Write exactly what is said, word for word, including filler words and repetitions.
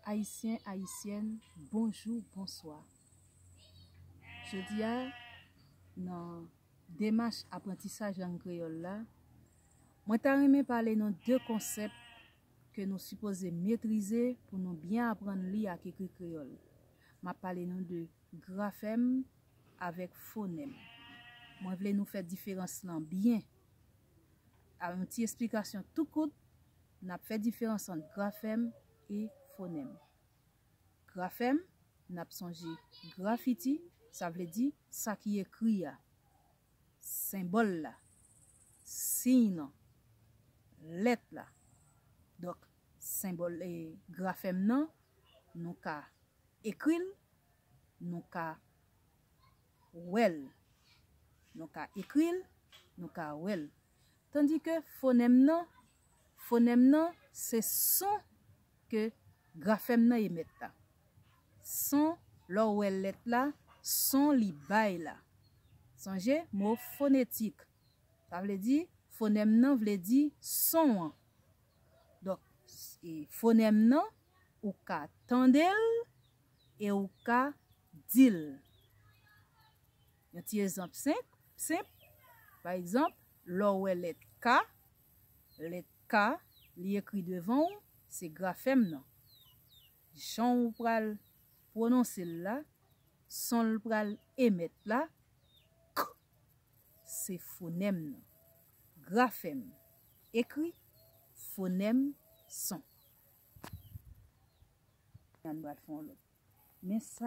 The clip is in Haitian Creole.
Ayisyen, Ayisyèn, bonjou, bonswa. Jodi a, nan demach aprantisaj lang kreyòl la, mwen ta renmen pale nou de konsèp ke nou sipoze metrize pou nou byen aprann li ak ekri kreyòl. M ap pale nou de grafèm avèk fonèm. Mwen vle nou fè diferans lan byen. A yon ti esplikasyon tou kout, n ap fè diferans ant grafèm e fonèm. Grafèm, n ap sonje grafiti, sa vle di sa ki ekri a, senbòl la, siy nan, lèt la. Donk, senbòl e grafèm nan, nou ka ekri l, nou ka wè l. Nou ka ekri l, nou ka wè l. Tandike fonèm nan, fonèm nan se son ke grafèm nan emèt la. Son, lè w wè lèt la, son li bay la. Sonje, mo fonetik. Sa vle di, fonèm nan vle di son an. Donk, e fonèm nan, ou ka tande l e ou ka di l. Yon ti egzanp senp, senp. Pa egzanp, lè w wè lèt K, lèt K, li ekri devan w, se grafèm nan. Jan w pral pwononse l la, son l pral emèt la, k, se fonèm nan. Grafèm, ekri, fonèm, son. Ann pral fè yon lòt. Men sa